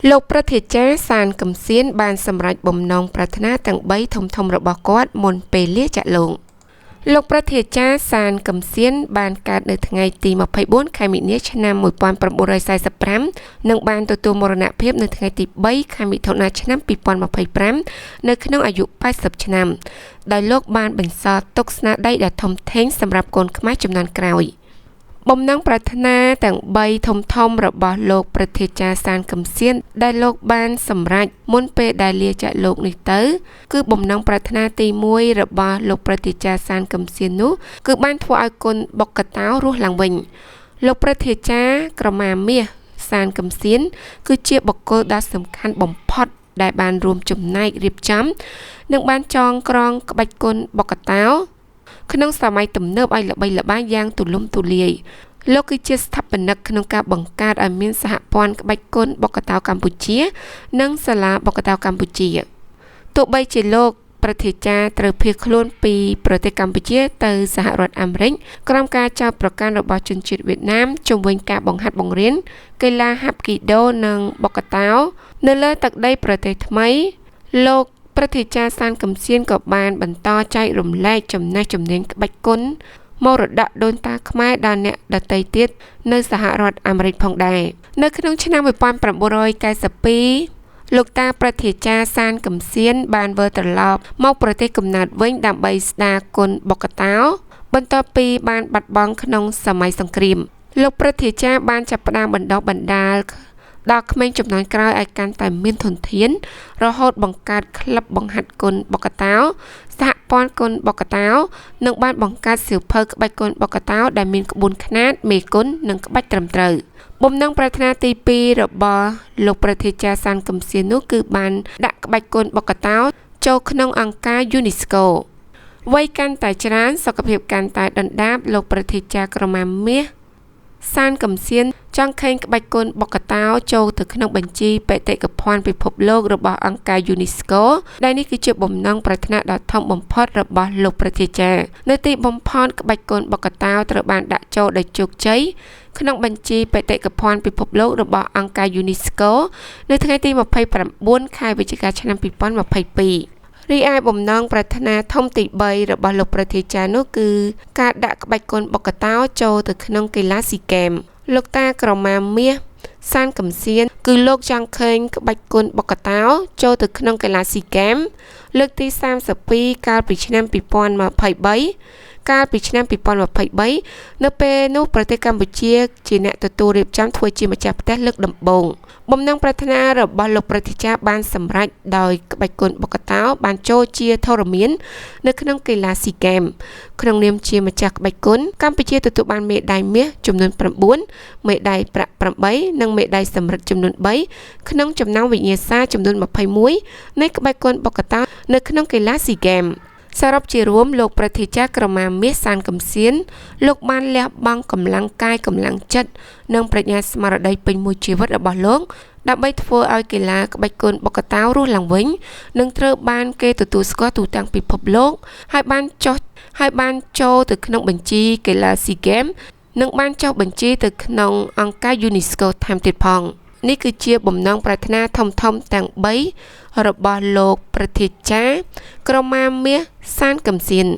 លោកព្រឹទ្ធាចារ្យសាន គឹមស៊ាន បានសម្រេចបំណងប្រាថ្នាទាំង ៣ ធំៗរបស់គាត់មុនពេលលាចាកលោក។ លោកព្រឹទ្ធាចារ្យសាន គឹមស៊ាន បានកើតនៅថ្ងៃទី ២៤ ខែមីនា ឆ្នាំ ១៩៤៥ និងបានទទួលមរណភាពនៅថ្ងៃទី ៣ ខែមិថុនា ឆ្នាំ ២០២៥ នៅក្នុងអាយុ ៨០ ឆ្នាំ ដោយលោកបានបន្សល់ទុកស្នាដៃដ៏ធំធេងសម្រាប់កូនខ្មែរជំនាន់ក្រោយ។ បំណងប្រាថ្នាទាំង ៣ ធំៗរបស់លោកព្រឹទ្ធាចារ្យសាន គឹមស៊ាន ដែលលោកបានសម្រេចមុនពេលដែលលាចាកលោកនេះទៅ គឺបំណងប្រាថ្នាទី ១ របស់លោកព្រឹទ្ធាចារ្យសាន គឹមស៊ាននោះ គឺបានធ្វើឲ្យគុណបុក្កតោរស់ឡើងវិញ។ លោកព្រឹទ្ធាចារ្យក្រមាមាសសាន គឹមស៊ាន គឺជាបុគ្គលដ៏សំខាន់បំផុតដែលបានរួមចំណែករៀបចំ និងបានចងក្រងក្បាច់គុណបុក្កតោក្នុងសម័យទំនើបឲ្យល្បីល្បាញយ៉ាងទូលំទូលាយ។ លោកគឺជាស្ថាបនិកក្នុងការបង្កើតឲ្យមានសហព័ន្ធក្បាច់គុណបុក្កតោកម្ពុជា និងសាលាបុក្កតោកម្ពុជា។ ទោះបីជាលោកព្រឹទ្ធាចារ្យត្រូវភៀសខ្លួនពីប្រទេសកម្ពុជាទៅសហរដ្ឋអាមេរិកក្រោមការចោទប្រកាន់របស់ជនជាតិវៀតណាមជុំវិញការបង្ហាត់បង្រៀនកីឡាហាប់គីដូនិងបុក្កតោនៅលើទឹកដីប្រទេសថ្មី លោកព្រឹទ្ធាចារ្យសាន គឹមស៊ាន ក៏បានបន្តចែករំលែកចំណេះជំនាញក្បាច់គុណមរតកដូនតាខ្មែរដល់អ្នកដទៃទៀតនៅសហរដ្ឋអាមេរិកផងដែរ។ នៅក្នុងឆ្នាំ ១៩៩២ លោកតាព្រឹទ្ធាចារ្យសាន គឹមស៊ាន បានវិលត្រឡប់មកប្រទេសកំណើតវិញដើម្បីស្ដារគុណបុក្កតោបន្ទាប់ពីបានបាត់បង់ក្នុងសម័យសង្គ្រាម។ លោកព្រឹទ្ធាចារ្យបានចាប់ផ្ដើមបណ្ដុះបណ្ដាលដល់ក្មេងជំនាន់ក្រោយឲ្យកាន់តែមានធនធាន រហូតបង្កើតក្លឹបបង្ហាត់គុណបុក្កតោ សហព័ន្ធគុណបុក្កតោ និងបានបង្កើតសៀវភៅក្បាច់គុណបុក្កតោដែលមានក្បួនខ្នាត មេគុណ និងក្បាច់ត្រឹមត្រូវ។ បំណងប្រាថ្នាទី ២ របស់លោកព្រឹទ្ធាចារ្យសាន គឹមស៊ាននោះ គឺបានដាក់ក្បាច់គុណបុក្កតោចូលក្នុងអង្គការយូណេស្កូ។ វ័យកាន់តែច្រើន សុខភាពកាន់តែដុនដាប លោកព្រឹទ្ធាចារ្យក្រមាមាសសាន គឹមស៊ាន ចង់ឃើញក្បាច់គុណបុក្កតោចូលទៅក្នុងបញ្ជីបេតិកភណ្ឌពិភពលោករបស់អង្គការយូណេស្កូ ដែលនេះគឺជាបំណងប្រាថ្នាដ៏ធំបំផុតរបស់លោកព្រឹទ្ធាចារ្យ។ នៅទីបំផុតក្បាច់គុណបុក្កតោត្រូវបានដាក់ចូលដោយជោគជ័យក្នុងបញ្ជីបេតិកភណ្ឌពិភពលោករបស់អង្គការយូណេស្កូ នៅថ្ងៃទី ២៩ ខែវិច្ឆិកា ឆ្នាំ ២០២២។ រីឯបំណងប្រាថ្នាធំទី ៣ របស់លោកព្រឹទ្ធាចារ្យនោះ គឺការដាក់ក្បាច់គុណបុក្កតោចូលទៅក្នុងកីឡាស៊ីហ្គេម។ លោកតាក្រមាមាសសាន គឹមស៊ាន គឺលោកចង់ឃើញក្បាច់គុណបុក្កតោចូលទៅក្នុងកីឡាស៊ីហ្គេមលើកទី ៣២ កាលពីឆ្នាំ ២០២៣ កាលពីឆ្នាំ ២០២៣ នៅពេលនោះប្រទេសកម្ពុជាជាអ្នកទទួលរៀបចំធ្វើជាម្ចាស់ផ្ទះលើកដំបូង។ បំណងប្រាថ្នារបស់លោកព្រឹទ្ធាចារ្យបានសម្រេចដោយក្បាច់គុណបុក្កតោបានចូលជាធរមាននៅក្នុងកីឡាស៊ីហ្គេម។ ក្នុងនាមជាម្ចាស់ក្បាច់គុណ កម្ពុជាទទួលបានមេដាយមាសចំនួន ៩ មេដាយប្រាក់ ៨ និងមេដាយសំរឹទ្ធចំនួន ៣ ក្នុងចំណោមវិញ្ញាសាចំនួន ២១ នៃក្បាច់គុណបុក្កតោនៅក្នុងកីឡាស៊ីហ្គេម។ សរុបជារួម លោកព្រឹទ្ធាចារ្យក្រមាមាសសាន គឹមស៊ាន លោកបានលះបង់កម្លាំងកាយកម្លាំងចិត្ត និងប្រាជ្ញាស្មារតីពេញមួយជីវិតរបស់លោក ដើម្បីធ្វើឲ្យកីឡាក្បាច់គុណបុក្កតោរស់ឡើងវិញ និងត្រូវបានគេទទួលស្គាល់ទូទាំងពិភពលោក ហើយបានចុះហើយបានចូលទៅក្នុងបញ្ជីកីឡាស៊ីហ្គេម និងបានចុះបញ្ជីទៅក្នុងអង្គការយូណេស្កូថែមទៀតផង។ នេះគឺជាបំណងប្រាថ្នាធំៗទាំង ៣ របស់លោកព្រឹទ្ធាចារ្យក្រមាមាសសាន គឹមស៊ាន។